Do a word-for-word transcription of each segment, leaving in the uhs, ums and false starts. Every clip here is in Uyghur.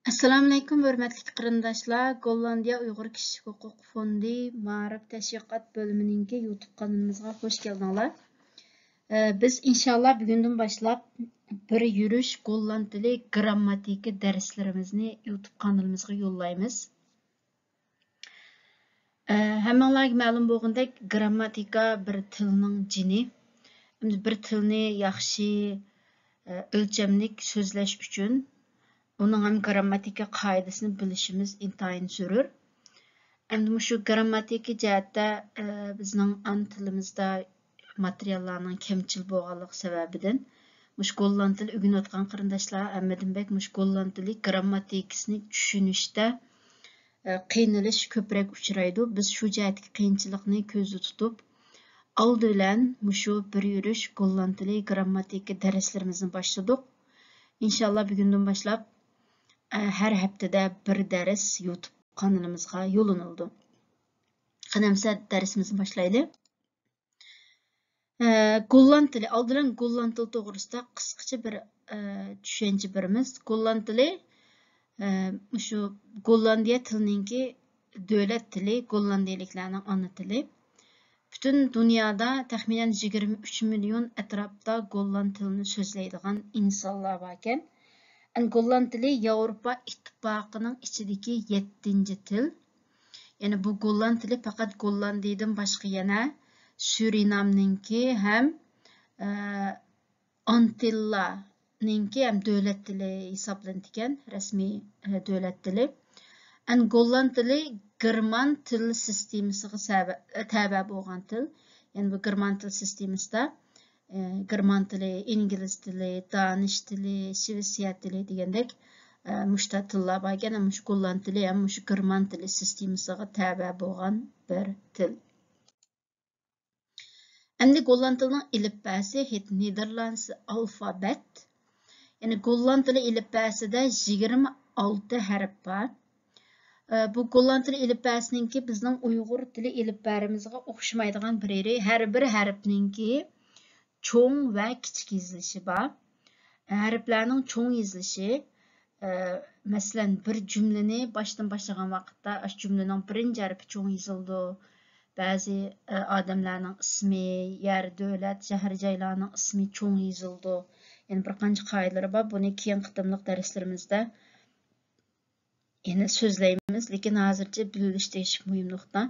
ئەسسالامۇئەلەيكۇم، ھۆرمەتلىك قېرىنداشلار! گوللاندىيە ئۇيغۇر كىشىلىك ھوقۇق فوندى مائارىپ تەشۋىقات بۆلۈمىنىڭكى يۇتۇب قانىلىمىزغا خوش كەلدىڭلار. ئە، بىز ئىنشاللا بۈگۈندىن باشلاپ بىر يۈرۈش گوللاند تىلى گىرامماتىكا دەرسلىرىمىزنى يۇتۇب قانىلىمىزغا يوللايمىز. ئە، ھەممىڭلارغا مەلۇم بولغىنىدەك، گىرامماتىكا بىر تىلنىڭ جېنى. ئەمدى بىر تىلنى ياخشى، ئە، ئۆلچەملىك سۆزلەش ئۈچۈن ئۇنىڭ ھەم گىرامماتىكا قائىدىسىنى بىلىشىمىز ئىنتايىن زۆرۈر. ئەمدى مۇشۇ گىرامماتىكا جەھەتتە، ئە، بىزنىڭ ئانا تىلىمىزدا ماتېرىياللارنىڭ كەمچىل بولغانلىقى سەۋەبىدىن، مۇشۇ گوللاند تىلى ئۆگىنىۋاتقان قېرىنداشلار ھەممىدىن بەك مۇشۇ گوللاند تىلى گىرامماتىكىسىنى چۈشىنىشتە، ئە، قىينىلىش كۆپرەك ئۇچرايدۇ. بىز شۇ جەھەتتىكى قىيىنچىلىقنى كۆزدە تۇتۇپ، ئالدى بىلەن مۇشۇ بىر يۈرۈش گوللاند تىلى گىرامماتىكا دەرسلىرىمىزنى باشلىدۇق. ئىنشاللا بۈگۈندىن باشلاپ، ئە، ھەر ھەپتىدە بىر دەرس يۇتۇب قانىلىمىزغا يوللىنىدۇ. قېنى ئەمسە دەرسىمىزنى باشلايلى. ئە، گوللاند تىلى، ئالدى بىلەن گوللاند تىلى توغرىسىدا قىسقىچە بىر، ئە، چۈشەنچە بېرىمىز. گوللاند تىلى، ئە، مۇشۇ گوللاندىيە تىلىنىڭكى دۆلەت تىلى، گوللاندىيەلىكلەرنىڭ ئانا تىلى. پۈتۈن دۇنيادا تەخمىنەن يىگىرمە ئۈچ مىليون ئەتراپتا گوللاند تىلىنى سۆزلەيدىغان ئىنسانلار باركەن. ئەن گوللاند تىلى ياۋروپا ئىتتىپاقىنىڭ ئىچىدىكى يەتتىنچى تىل. يەنى بۇ گوللاند تىلى پەقەت گوللاندىيىدىن باشقا يەنە سۈرىنامنىڭكى ھەم، ئە، ئانتىللانىڭكى ھەم دۆلەت تىلى ھېسابلىنىدىكەن، رەسمىي، ئە، دۆلەت تىلى. ئەن گوللاند تىلى گېرمان تىل سىستېمىسىغا سەۋە-، تەۋە بولغان تىل. يەنى بۇ گېرمان تىل سىستېمىسىدا، ئە، گېرمان تىلى، ئىنگلىز تىلى، دانىش تىلى، شىۋېتسىيە تىلى دېگەندەك، ئە، مۇشۇنداق تىللار باركەن، مۇشۇ گوللاند تىلى ھەم مۇشۇ گېرمان تىلى سىستېمىسىغا تەۋە بولغان بىر تىل. ئەمدى گوللاند تىلىنىڭ ئېلىپبەسى، نېدېرلاندس ئالفابېت. يەنى گوللاند تىلى ئېلىپبەسىدە يىگىرمە ئالتە ھەرپ بار. ئە، بۇ گوللاند تىلى ئېلىپبەسىنىڭكى بىزنىڭ ئۇيغۇر تىلى ئېلىپبەمىزگە ئوخشىمايدىغان بىر يېرى، ھەر بىر ھەرپنىڭكى چوڭ ۋە كىچىك يېزىلىشى بار. ھەرپلەرنىڭ چوڭ يېزىلىشى، ئە، مەسىلەن، بىر جۈملىنى باشتىن باشلىغان ۋاقىتتا، ئاشۇ جۈملىنىڭ بىرىنچى ھەرپى چوڭ يېزىلىدۇ. بەزى، ئە، ئادەملەرنىڭ ئىسمى، يەر، دۆلەت، شەھەر، جايلارنىڭ ئىسمى چوڭ يېزىلىدۇ. يەنە بىر قانچە قائىدىلىرى بار. بۇنى كېيىنكى قېتىملىق دەرسلىرىمىزدە يەنە سۆزلەيمىز، لېكىن ھازىرچە بىلىۋېلىش تېگىشلىك مۇھىم نۇقتا.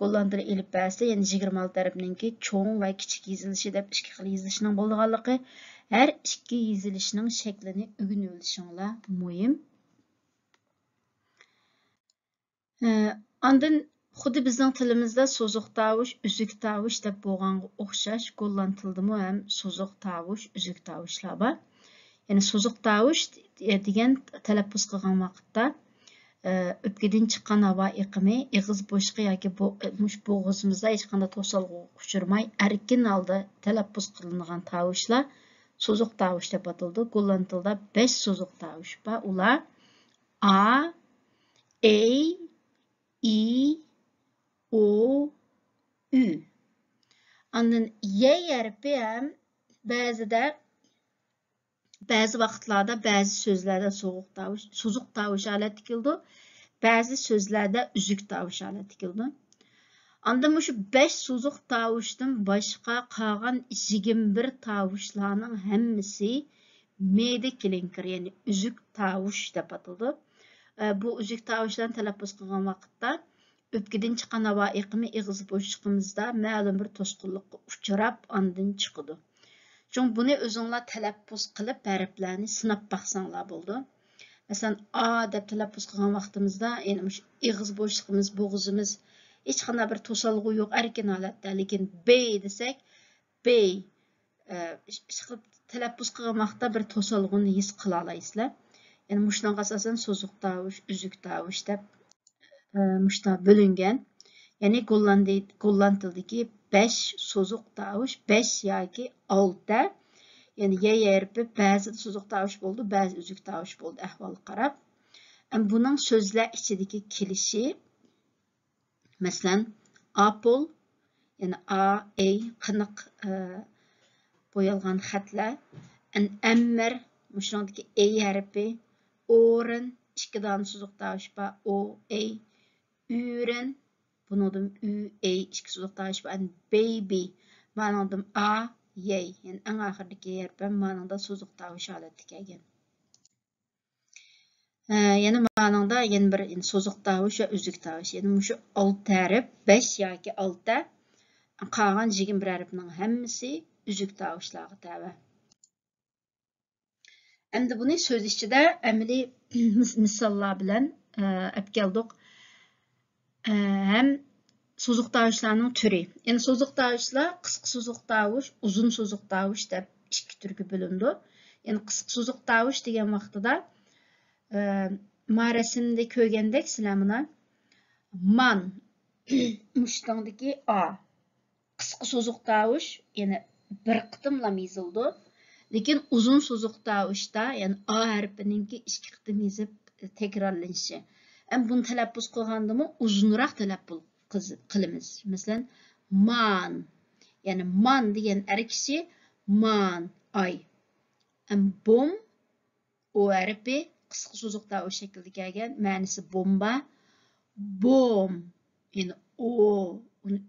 گوللاند تىلى ئېلىپبەسى، يەنى يىگىرمە ئالتە ھەرپنىڭكى چوڭ ۋە كىچىك يېزىلىشى دەپ ئىككى خىل يېزىلىشنىڭ بولىدىغانلىقى، ھەر ئىككى يېزىلىشنىڭ شەكلىنى ئۆگىنىۋېلىشىڭلار مۇھىم. ئە، ئاندىن خۇددى بىزنىڭ تىلىمىزدا سوزۇق تاۋۇش، ئۈزۈك تاۋۇش دەپ بولغانغا ئوخشاش، گوللاند تىلىدىمۇ ھەم سوزۇق تاۋۇش، ئۈزۈك تاۋۇشلار بار. يەنى سوزۇق تاۋۇش دېگەن تەلەپپۇز قىلغان ۋاقىتتا، ئە، ئۆپكىدىن چىققان ھاۋا ئېقىمى ئېغىز بوشلۇقى ياكى بو-، مۇشۇ بوغۇزىمىزدا ھېچقانداق توسالغۇغا ئۇچرىماي، ئەركىن ھالدا تەلەپپۇز قىلىنغان تاۋۇشلار سوزۇق تاۋۇش دەپ ئاتىلىدۇ. گوللاند تىلىدا بەش سوزۇق تاۋۇش بار. ئۇلار ئا، ئەي، ئى، ئو، ئۈ. ئاندىن يەي ھەرپى ھەم بەزىدە، بەزى ۋاقىتلاردا بەزى سۆزلەردە سوغۇق تاۋۇش، سوزۇق تاۋۇش ھالەتتە كېلىدۇ، بەزى سۆزلەردە ئۈزۈك تاۋۇش ھالەتتە كېلىدۇ. ئاندىن مۇشۇ بەش سوزۇق تاۋۇشتىن باشقا قالغان يىگىرمە بىر تاۋۇشلارنىڭ ھەممىسى مېدى كلىنكېر، يەنى ئۈزۈك تاۋۇش دەپ ئاتىلىدۇ. ئە، بۇ ئۈزۈك تاۋۇشلارنى تەلەپپۇز قىلغان ۋاقىتتا ئۆپكىدىن چىققان ھاۋا ئېقىمى ئېغىز بوشلۇقىمىزدا مەلۇم بىر توسقۇنلۇققا ئۇچراپ، ئاندىن چىقىدۇ. شۇڭا بۇنى ئۆزۈڭلار تەلەپپۇز قىلىپ، ھەرپلەرنى سىناپ باقساڭلار بولىدۇ. مەسىلەن، ئا دەپ تەلەپپۇز قىلغان ۋاقتىمىزدا، يەنى مۇشۇ ئېغىز بوشلۇقىمىز، بوغۇزىمىز ھېچقانداق بىر توسالغۇ يوق، ئەركىن ھالەتتە. لېكىن بېي دېسەك، بېي، ئە، ئىش-، ئىشقىلىپ تەلەپپۇز قىلغان ۋاقىتتا بىر توسالغۇنى ھېس قىلالايسىلەر. يەنى مۇشۇنىڭغا ئاساسەن سوزۇق تاۋۇش، ئۈزۈك تاۋۇش دەپ، ئە، مۇشۇنداق بۆلۈنگەن. يەنى گوللاندى-، گوللاند تىلىدىكى بەش سوزۇق تاۋۇش، بەش ياكى ئالتە، يەنى يەي ھەرپى بەزىدە سوزۇق تاۋۇش بولىدۇ، بەزى ئۈزۈك تاۋۇش بولىدۇ، ئەھۋالغا قاراپ. ئەم، بۇنىڭ سۆزلەر ئىچىدىكى كېلىشى، مەسىلەن، ئاپول، يەنى ئا، ئەي، قېنىق، ئە، بويالغان خەتلەر. ئەن-، ئەممەر، مۇشۇنىڭدىكى ئەي ھەرپى، ئورۇن، ئىككى دانە سوزۇق تاۋۇش بار، ئو، ئەي. ئۈرەن، بۇنىڭدىن ئۈ، ئەي، ئىككى سوزۇق تاۋۇش بار، ئەن بەيبى. مانىڭدىن ئا، يەي. يەنى ئەڭ ئاخىرىدىكى ھەرپ ھەم مانىڭدا سوزۇق تاۋۇش ھالەتتە كەلگەن. ھە، يەنە مانىڭدا يەنە بىر سوزۇق تاۋۇش ۋە ئۈزۈك تاۋۇش. يەنى مۇشۇ ئالتە ھەرپ، بەش ياكى ئالتە، قالغان يىگىرمە بىر ھەرپنىڭ ھەممىسى ئۈزۈك تاۋۇشلارغا تەۋە. ئەمدى بۇنى سۆز ئىچىدە ئەمەلىي مىس-، مىساللار بىلەن، ئە، ئەپ كەلدۇق. ئە، ھەم سوزۇق تاۋۇشلارنىڭ تۈرى. يەنى سوزۇق تاۋۇشلار قىسقا سوزۇق تاۋۇش، ئۇزۇن سوزۇق تاۋۇش دەپ ئىككى تۈرگە بۆلۈنىدۇ. يەنى قىسقا سوزۇق تاۋۇش دېگەن ۋاقتىدا، ئە، ما رەسىمدە كۆرگەندەك سىلەر مانا مان، مۇشتۇڭدىكى ئا. قىسقا سوزۇق تاۋۇش يەنە بىر قېتىملا يېزىلىدۇ. لېكىن ئۇزۇن سوزۇق تاۋۇشتا، يەنى ئا ھەرپىنىڭكى ئىككى قېتىم يېزىپ تەكرارلىنىشى. ئەم بۇنى تەلەپپۇز قىلغاندىمۇ ئۇزۇنراق تەلەپپۇز قىز-، قىلىمىز. مەسىلەن، مان. يەنى مان دېگەن ئەر كىشى مان، ئاي. ئەم بوم، ئو ھەرپى قىسقا سوزۇق تاۋۇش شەكلىدە كەلگەن، مەنىسى بومبا. بوم، يەنى ئو، ئۇنى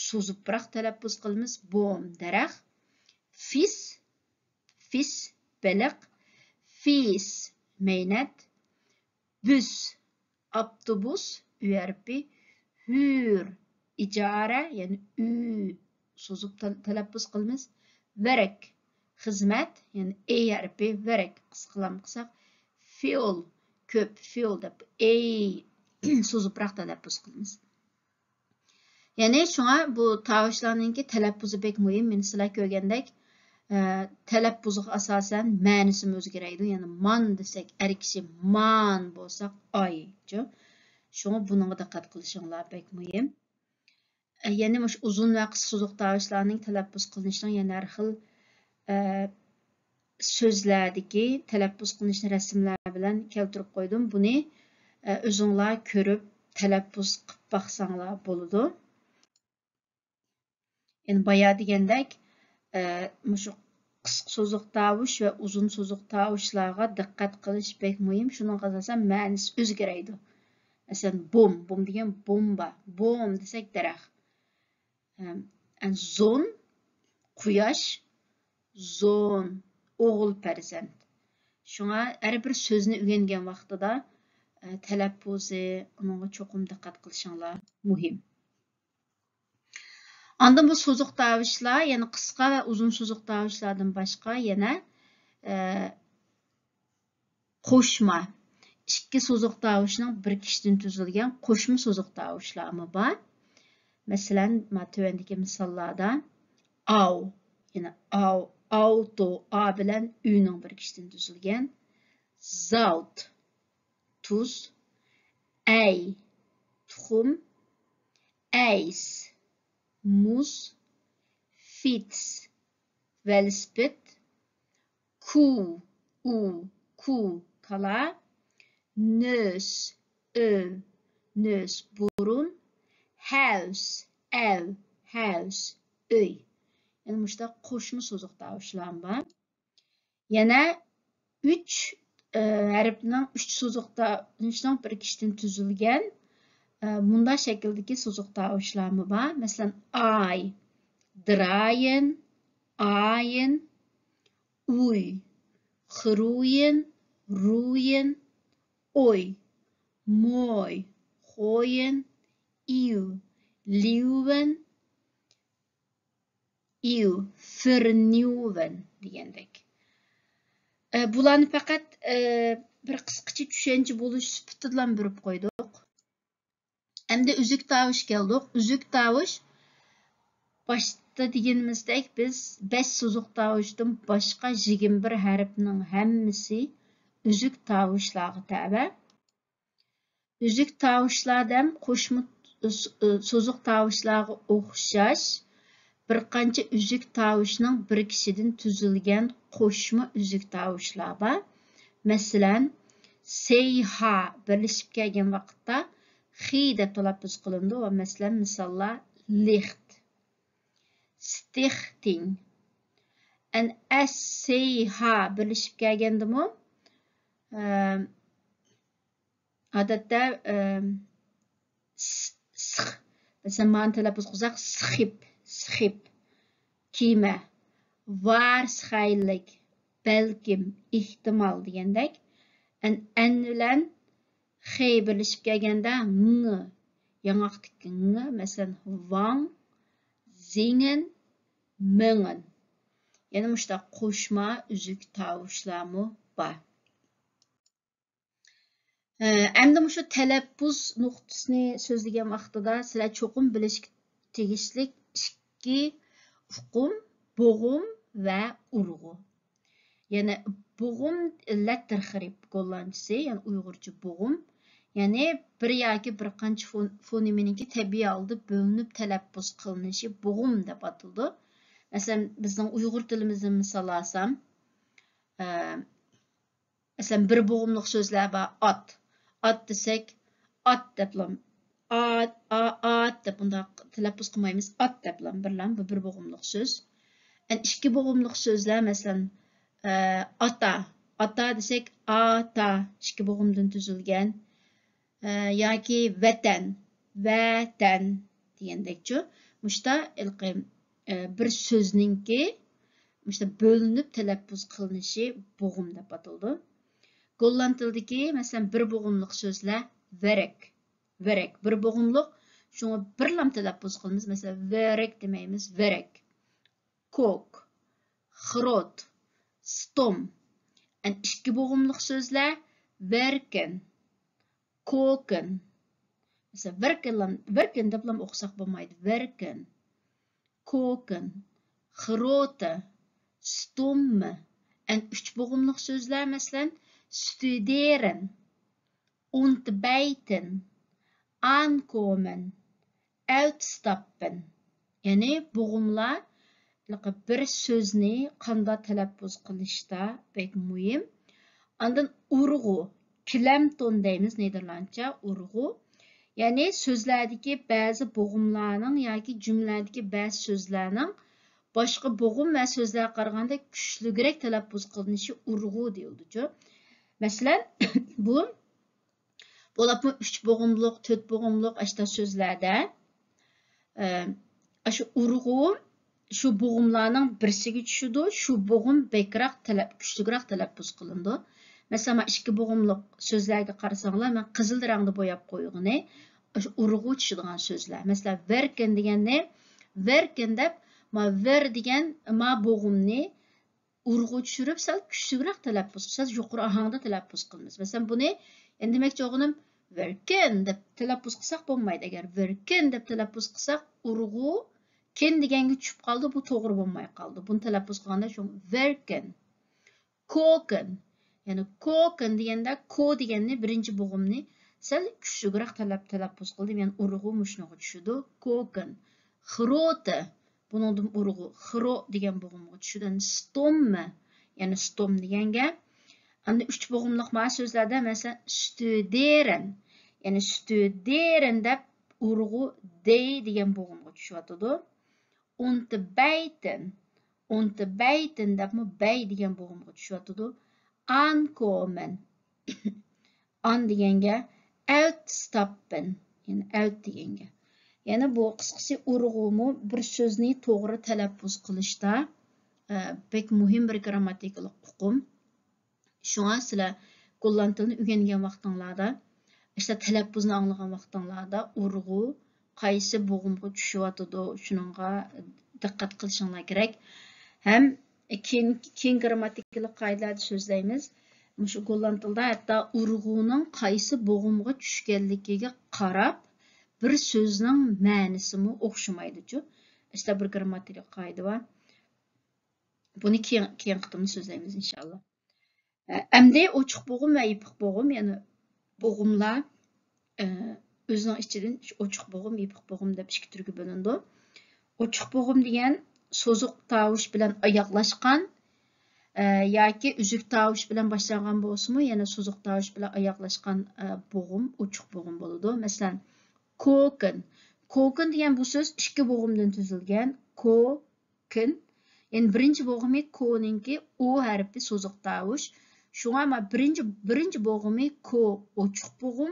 سوزۇپراق تەلەپپۇز قىلىمىز. بوم، دەرەخ. فىس، فىس، بېلىق. فىس، مەينەت. بۈس، ئاپتوبۇس. ئۈ ھەرپى. ھۈر، ئىجارە، يەنى ئۈ سوزۇپ تەل-، تەلەپپۇز قىلىمىز. ۋېرەك، خىزمەت، يەنى ئېي ھەرپى. ۋېرەك قىسقىلام قىلساق، فيول، كۆپ، فيول دەپ ئېي سوزۇپراق تەلەپپۇز قىلىمىز. يەنى شۇڭا بۇ تاۋۇشلارنىڭكى تەلەپپۇزى بەك مۇھىم. يەنى سىلەر كۆرگەندەك، ئە، تەلەپپۇزىغا ئاساسەن مەنىسىمۇ ئۆزگىرەيدۇ. يەنى مان دېسەك، ئەر كىشى مان بولساق، ئايچۇ. شۇڭا بۇنىڭغا دىققەت قىلىشىڭلار بەك مۇھىم. ئە، يەنى مۇشۇ ئۇزۇن ۋە قىسقا سوزۇق تاۋۇشلارنىڭ تەلەپپۇز قىلىنىشىنىڭ يەنە ھەر خىل، ئە، سۆزلەردىكى تەلەپپۇز قىلىنىشىنى رەسىملەر بىلەن كەلتۈرۈپ قويدۇم. بۇنى، ئە، ئۆزۈڭلار كۆرۈپ تەلەپپۇز قىلىپ باقساڭلار بولىدۇ. يەنى بايا دېگەندەك، ئە، مۇشۇ قىسقا سوزۇق تاۋۇش ۋە ئۇزۇن سوزۇق تاۋۇشلارغا دىققەت قىلىش بەك مۇھىم. شۇنىڭغا ئاساسەن مەنىسى ئۆزگىرەيدۇ. مەسىلەن، بوم، بوم دېگەن بومبا، بوم دېسەك دەرەخ. ئەم، ئەن زون، قۇياش، زون، ئوغۇل پەرزەنت. شۇڭا ھەر بىر سۆزنى ئۆگەنگەن ۋاقتىدا، ئە، تەلەپپۇزى، ئۇنىڭغا چوقۇم دىققەت قىلىشىڭلار مۇھىم. ئاندىن بۇ سوزۇق تاۋۇشلار، يەنى قىسقا ۋە ئۇزۇن سوزۇق تاۋۇشلاردىن باشقا يەنە، ئە، قوشما، ئىككى سوزۇق تاۋۇشنىڭ بىرىكىشىدىن تۈزۈلگەن قوشما سوزۇق تاۋۇشلارمۇ بار. مەسىلەن، مانا تۆۋەندىكى مىساللاردا ئاۋ، يەنى ئاۋ، ئاۋتو، ئا بىلەن ئۈنىڭ بىرىكىشىدىن تۈزۈلگەن. زاۋت، تۇز. ئەي، تۇخۇم. ئەيس، مۇز. فىتس، ۋېلىسىپىت. كۇ، ئۇ، كۇ، كالا. نۆس، ئۆ، نۆس، بۇرۇن. ھەۋس، ئەۋ، ھەۋس، ئۆي. يەنى مۇشۇنداق قوشما سوزۇق تاۋۇشلار بار. يەنە ئۈچ، ئە، ھەرپنىڭ ئۈچ سوزۇق تاۋۇشنىڭ بىرىكىشىدىن تۈزۈلگەن، ئە، مۇنداق شەكىلدىكى سوزۇق تاۋۇشلارمۇ بار. مەسىلەن، ئاي، درايېن، ئايېن، ئۇي، خرۇيېن، رۇيېن، ئوي، موي، خويېن، ئىۋ، ليۇۋېن، ئىۋ، فېرنيۇۋېن دېگەندەك. ئە، بۇلارنى پەقەت، ئە، بىر قىسقىچە چۈشەنچە بولۇش سۈپىتىدىلا بېرىپ قويدۇق. ئەمدى ئۈزۈك تاۋۇش كەلدۇق. ئۈزۈك تاۋۇش، باشتا دېگىنىمىزدەك، بىز بەش سوزۇق تاۋۇشتىن باشقا يىگىرمە بىر ھەرپنىڭ ھەممىسى ئۈزۈك تاۋۇشلارغا تەۋە. ئۈزۈك تاۋۇشلار دەم قوشما سوزۇق تاۋۇشلارغا ئوخشاش بىر قانچە ئۈزۈك تاۋۇشنىڭ بىرىكىشىدىن تۈزۈلگەن قوشما ئۈزۈك تاۋۇشلار بار. مەسىلەن، سېيھا بىرلىشىپ كەلگەن ۋاقىتتا خى دەپ تەلەپپۇز قىلىنىدۇ. ۋە مەسىلەن، مىساللار، لىخت، ستىختىڭ. ئەن ئەس سېيھا بىرلىشىپ كەلگەندىمۇ، ئە، ئادەتتە، ئە، س-، سىخ. مەسىلەن، مانى تەلەپپۇز قىلساق، سىخىپ، سىخىپ. كېمە. ۋارسخايلىك، بەلكىم، ئېھتىمال دېگەندەك. ئەن، ئەن بىلەن خې بىرلىشىپ كەلگەندە، ڭ. ياڭاقتىكى ڭ. مەسىلەن، ۋاڭ، زىڭىن، مىڭىن. يەنە مۇشۇنداق قوشما ئۈزۈك تاۋۇشلارمۇ بار. ئەمدى مۇشۇ تەلەپپۇز نۇقتىسىنى سۆزلىگەن ۋاقتىدا سىلەر چوقۇم بىلىشكە تېگىشلىك ئىككى ئۇقۇم، بوغۇم ۋە ئۇرغۇ. يەنى بوغۇم لەتتىر خىرىپ گوللاندچىسى، يەنى ئۇيغۇرچە بوغۇم. يەنى بىر ياكى بىر قانچە فون-، فونېمىنىڭكى تەبىئىي ھالدا بۆلۈنۈپ تەلەپپۇز قىلىنىشى بوغۇم دەپ ئاتىلىدۇ. مەسىلەن، بىزنىڭ ئۇيغۇر تىلىمىزدىن مىسال ئالسام، ئە، مەسىلەن، بىر بوغۇملۇق سۆزلەر بار. ئات. ئات دېسەك، ئات دەپلا، ئات، ئا-، ئات دەپ بۇنداق تەلەپپۇز قىلمايمىز. ئات دەپلا بىرلا، بۇ بىر بوغۇملۇق سۆز. ئەن ئىككى بوغۇملۇق سۆزلەر، مەسىلەن، ئە، ئاتا. ئاتا دېسەك، ئاتا، ئىككى بوغۇمدىن تۈزۈلگەن. ئە، ياكى ۋەتەن، ۋەتەن دېگەندەكچۇ. مۇشتا ھېلىقى، ئە، بىر سۆزنىڭكى مۇشتا بۆلۈنۈپ تەلەپپۇز قىلىنىشى بوغۇم دەپ ئاتىلىدۇ. گوللاند تىلىدىكى، مەسىلەن، بىر بوغۇملۇق سۆزلەر ۋەرەك، ۋەرەك، بىر بوغۇملۇق، شۇڭا بىرلام تەلەپپۇز قىلىمىز. مەسىلەن، ۋەرەك دېمەيمىز، ۋەرەك. كوك، خروت، ستوم. ئەن ئىككى بوغۇملۇق سۆزلەر ۋەركىن، كوكىن. مەسىلەن، ۋەركىن، ۋەركىن دەپلام ئوقۇساق بولمايدۇ. ۋەركىن، كوكىن، خروتە، ستوممە. ئەن ئۈچ بوغۇملۇق سۆزلەر، مەسىلەن، ستۇدېرەن، ئۇنتبەيتىن، ئانكومەن، ئەلتستاپپىن. يەنى بوغۇملار بىر سۆزنى قانداق تەلەپپۇز قىلىشتا بەك مۇھىم. ئاندىن ئۇرغۇ، كلەمتون دەيمىز نېدېرلاندچە، ئۇرغۇ. يەنى سۆزلەردىكى بەزى بوغۇملارنىڭ ياكى جۈملىلەردىكى بەزى سۆزلەرنىڭ باشقا بوغۇم ۋە سۆزلەرگە قارىغاندا كۈچلۈكرەك تەلەپپۇز قىلىنىشى ئۇرغۇ دېيىلىدۇ. مەسىلەن، بۇ بولۇپمۇ ئۈچ بوغۇملۇق، تۆت بوغۇملۇق ئاشتا سۆزلەردە، ئە، ئاشۇ ئۇرغۇ شۇ بوغۇملارنىڭ بىرسىگە چۈشىدۇ، شۇ بوغۇم بەكرەك تەلەپ-، كۈچلۈكرەك تەلەپپۇز قىلىنىدۇ. مەسىلەن، مانا ئىككى بوغۇملۇق سۆزلەرگە قارىساڭلار، مەن قىزىل رەڭدە بوياپ قويغىنى، ئاشۇ ئۇرغۇ چۈشىدىغان سۆزلەر. مەسىلەن، ۋېركىن دېگەننى، ۋېركىن دەپ، ما ۋېر دېگەن ما بوغۇمنى ئۇرغۇ چۈشۈرۈپ، سەل كۈچلۈكرەك تەلەپپۇز قىلسا، يۇقىرى ئاھاڭدا تەلەپپۇز قىلىمىز. مەسىلەن، بۇنى، ئەمدى دېمەكچى بولغىنىم، ۋېركىن دەپ تەلەپپۇز قىلساق بولمايدۇ. ئەگەر ۋېركىن دەپ تەلەپپۇز قىلساق، ئۇرغۇ كىن دېگەنگە چۈشۈپ قالىدۇ، بۇ توغرا بولماي قالىدۇ. بۇنى تەلەپپۇز قىلغاندا شۇ ۋېركىن. كوكىن. يەنى كوكىن دېگەندە، كو دېگەننى، بىرىنچى بوغۇمنى سەل كۈچلۈكرەك تەلەپ-، تەلەپپۇز قىلدىم. يەنى ئۇرغۇ مۇشۇنىڭغا چۈشىدۇ. كوكىن. خروتە. بۇنىڭدىن ئۇرغۇ خرو دېگەن بوغۇمغا چۈشىدۇ. يەنى ستوممە. يەنى ستوم دېگەن گەپ. ئەمدى ئۈچ بوغۇملۇق ما سۆزلەردە، مەسىلەن، ستۇدېرەن. يەنى ستۇدېرەن دەپ ئۇرغۇ دەي دېگەن بوغۇمغا چۈشۈۋاتىدۇ. ئۇنتبەيتىن. ئۇنتبەيتىن دەپمۇ بەي دېگەن بوغۇمغا چۈشۈۋاتىدۇ. ئانكومەن. ئان دېگەنگە ئەلتستاپپىن، يەنى ئەلت دېگەنگە. يەنى بۇ قىسقىسى ئۇرغۇمۇ بىر سۆزنى توغرا تەلەپپۇز قىلىشتا، ئە، بەك مۇھىم بىر گرامماتىكىلىق ئۇقۇم. شۇڭا سىلەر گوللاند تىلىنى ئۆگەنگەن ۋاقتىڭلاردا، ئىشتا تەلەپپۇزنى ئاڭلىغان ۋاقتىڭلاردا ئۇرغۇ قايسى بوغۇمغا چۈشۈۋاتىدۇ، شۇنىڭغا دىققەت قىلىشىڭلار كېرەك. ھەم كېيىن، كېيىن گرامماتىكىلىق قائىدىلەردە سۆزلەيمىز. مۇشۇ گوللاند تىلدا ھەتتا ئۇرغۇنىڭ قايسى بوغۇمغا چۈشكەنلىكىگە قاراپ، بىر سۆزنىڭ مەنىسىمۇ ئوخشىمايدۇچۇ. ئىشتا بىر گرامماتىكىلىق قائىدە بار. بۇنى كېيىن، كېيىنكى قېتىمدا سۆزلەيمىز، ئىنشاللا. ئەمدى ئوچۇق بوغۇم ۋە يېپىق بوغۇم، يەنى بوغۇملار، ئە، ئۆزىنىڭ ئىچىدىن ئوچۇق بوغۇم، يېپىق بوغۇم دەپ ئىككى تۈرگە بۆلۈنىدۇ. ئوچۇق بوغۇم دېگەن سوزۇق تاۋۇش بىلەن ئاياغلاشقان، ئە، ياكى ئۈزۈك تاۋۇش بىلەن باشلانغان بولسىمۇ، يەنە سوزۇق تاۋۇش بىلەن ئاياغلاشقان، ئە، بوغۇم ئوچۇق بوغۇم بولىدۇ. مەسىلەن، كوكىن. كوكىن دېگەن بۇ سۆز ئىككى بوغۇمدىن تۈزۈلگەن. كو، كىن. يەنى بىرىنچى بوغۇمى كونىڭكى ئۇ ھەرپى سوزۇق تاۋۇش. شۇڭا ما بىرىنچى، بىرىنچى بوغۇمى كو ئوچۇق بوغۇم،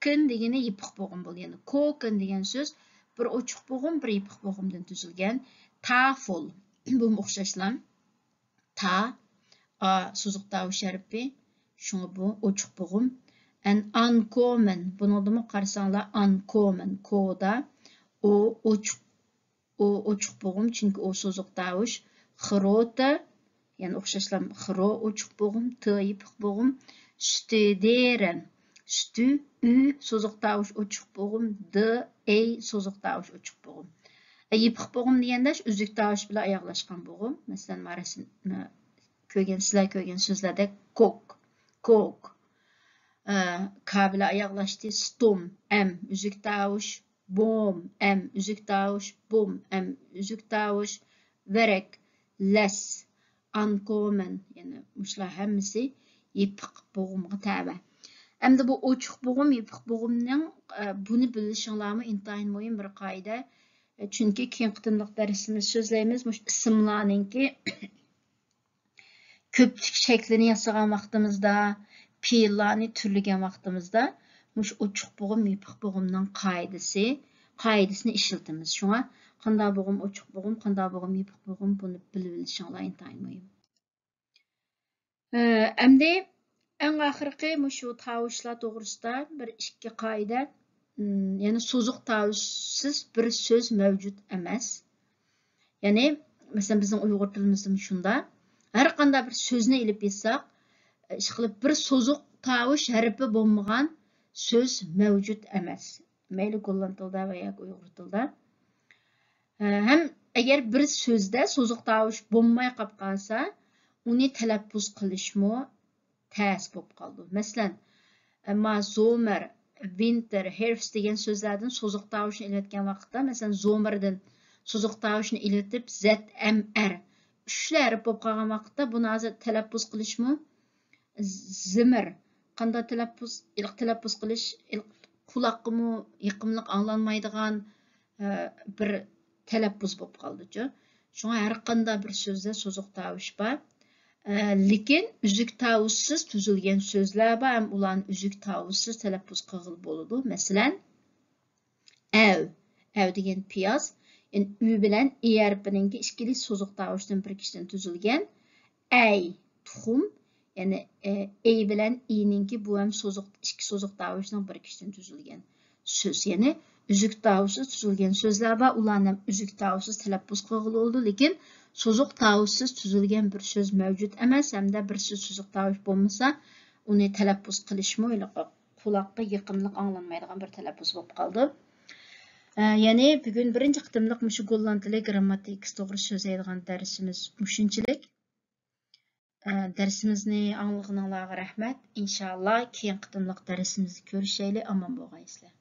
كىن دېگىنى يېپىق بوغۇم بولىدۇ. يەنى كوكىن دېگەن سۆز بىر ئوچۇق بوغۇم، بىر يېپىق بوغۇمدىن تۈزۈلگەن. تافۇل، بۇمۇ ئوخشاشلا. تا، ئا سوزۇق تاۋۇش ھەرپى، شۇڭا بۇ ئوچۇق بوغۇم. ئەن ئانكومەن، بۇنىڭدىمۇ قارىساڭلار، ئانكومەن، كودا، ئو ئوچۇق، ئو ئوچۇق بوغۇم، چۈنكى ئو سوزۇق تاۋۇش. خروتا، يەنە ئوخشاشلا خرو ئوچۇق بوغۇم، ت يېپىق بوغۇم. ستۇدېرەن، ستۇ، ئۈ سوزۇق تاۋۇش ئوچۇق بوغۇم، د، ئەي سوزۇق تاۋۇش ئوچۇق بوغۇم. ئە، يېپىق بوغۇم دېگەندە شۇ ئۈزۈك تاۋۇش بىلەن ئاياغلاشقان بوغۇم. مەسىلەن، ما رەسىم، ما كۆرگەن، سىلەر كۆرگەن سۆزلەردەك كوك، كوك. ئە، كا بىلەن ئاياغلاشتى، ستوم، ئەم ئۈزۈك تاۋۇش، بوم، ئەم ئۈزۈك تاۋۇش، بوم، ئەم ئۈزۈك تاۋۇش، ۋەرەك، لەس، ئانكومەن، يەنى مۇشۇلار ھەممىسى يېپىق بوغۇمغا تەۋە. ئەمدى بۇ ئوچۇق بوغۇم، يېپىق بوغۇمنىڭ، ئە، بۇنى بىلىشىڭلارمۇ ئىنتايىن مۇھىم بىر قائىدە. ئە، چۈنكى كېيىنكى قېتىملىق دەرسىمىز سۆزلەيمىز مۇشۇ ئىسىملارنىڭكى كۆپلۈك شەكلىنى ياسىغان ۋاقتىمىزدا، پېئىللارنى تۈرلىگەن ۋاقتىمىزدا مۇشۇ ئوچۇق بوغۇم، يېپىق بوغۇمنىڭ قائىدىسى، قائىدىسىنى ئىشلىتىمىز. شۇڭا قانداق بوغۇم ئوچۇق بوغۇم، قانداق بوغۇم يېپىق بوغۇم، بۇنى بىلىۋېلىشىڭلار ئىنتايىن مۇھىم. ئە، ئەمدى ئەڭ ئاخىرقى مۇشۇ تاۋۇشلار توغرىسىدا بىر ئىككى قائىدە. ئىم، يەنى سوزۇق تاۋۇشسىز بىر سۆز مەۋجۇت ئەمەس. يەنى، مەسىلەن، بىزنىڭ ئۇيغۇر تىلىمىزدىمۇ شۇنداق. ھەر قانداق بىر سۆزنى ئېلىپ ئېيتساق، ئىشقىلىپ بىر سوزۇق تاۋۇش ھەرپى بولمىغان سۆز مەۋجۇت ئەمەس. مەيلى گوللاند تىلىدا ۋە ياكى ئۇيغۇر تىلىدا. ھەم ئەگەر بىر سۆزدە سوزۇق تاۋۇش بولماي قاپ قالسا، ئۇنى تەلەپپۇز قىلىشمۇ تەس بولۇپ قالىدۇ. مەسىلەن، ئەمما زومەر، ۋىنتېر، ھېرفست دېگەن سۆزلەردىن سوزۇق تاۋۇشنى ئېلىۋەتكەن ۋاقىتتا، مەسىلەن، زومەردىن سوزۇق تاۋۇشنى ئېلىۋېتىپ، زەت، ئەم، ئەر، ئۈچلا ھەرپ بولۇپ قالغان ۋاقىتتا، بۇنى ھازىر تەلەپپۇز قىلىشمۇ زىمىر. قانداق تەلەپپۇز، ئىلق تەلەپپۇز قىلىش، ئىلق قۇلاققىمۇ يېقىملىق ئاڭلانمايدىغان، ئە، بىر تەلەپپۇز بولۇپ قالدىچۇ. شۇڭا ھەر قانداق بىر سۆزدە سوزۇق تاۋۇش بار. ئە، لېكىن ئۈزۈك تاۋۇشسىز تۈزۈلگەن سۆزلەر بار، ھەم ئۇلارنى ئۈزۈك تاۋۇشسىز تەلەپپۇز قىلغىلى بولىدۇ. مەسىلەن، ئەۋ. ئەۋ دېگەن پىياز. يەنى ئۈ بىلەن ئى ھەرپىنىڭكى ئىككىلىسى سوزۇق تاۋۇشتىن بىر كىشىدىن تۈزۈلگەن. ئەي، تۇخۇم. يەنى، ئە، ئەي بىلەن ئىنىڭكى بۇ ھەم سوزۇق، ئىككى سوزۇق تاۋۇشنىڭ بىر كىشىدىن تۈزۈلگەن سۆز. يەنى ئۈزۈك تاۋۇشسىز تۈزۈلگەن سۆزلەر بار، ئۇلارنى ھەم ئۈزۈك تاۋۇشسىز تەلەپپۇز قىلغىلى بولىدۇ، لېكىن سوزۇق تاۋۇشسىز تۈزۈلگەن بىر سۆز مەۋجۇت ئەمەس ھەمدە بىر سۆز سوزۇق تاۋۇش بولمىسا، ئۇنى تەلەپپۇز قىلىشمۇ ھېلىقى قۇلاققا يېقىملىق ئاڭلانمايدىغان بىر تەلەپپۇز بولۇپ قالىدۇ. ئە، يەنى بۈگۈن بىرىنچى قېتىملىق مۇشۇ گوللاند تىلى گىرامماتىكىسى توغرىسىدا سۆزلەيدىغان دەرسىمىز مۇشۇنچىلىك. ئە، دەرسىمىزنى ئاڭلىغىنىڭلارغا رەھمەت. ئىنشائاللا، كېيىنكى قېتىملىق دەرسىمىزدە كۆرۈشەيلى. ئامان بولغايسىلەر.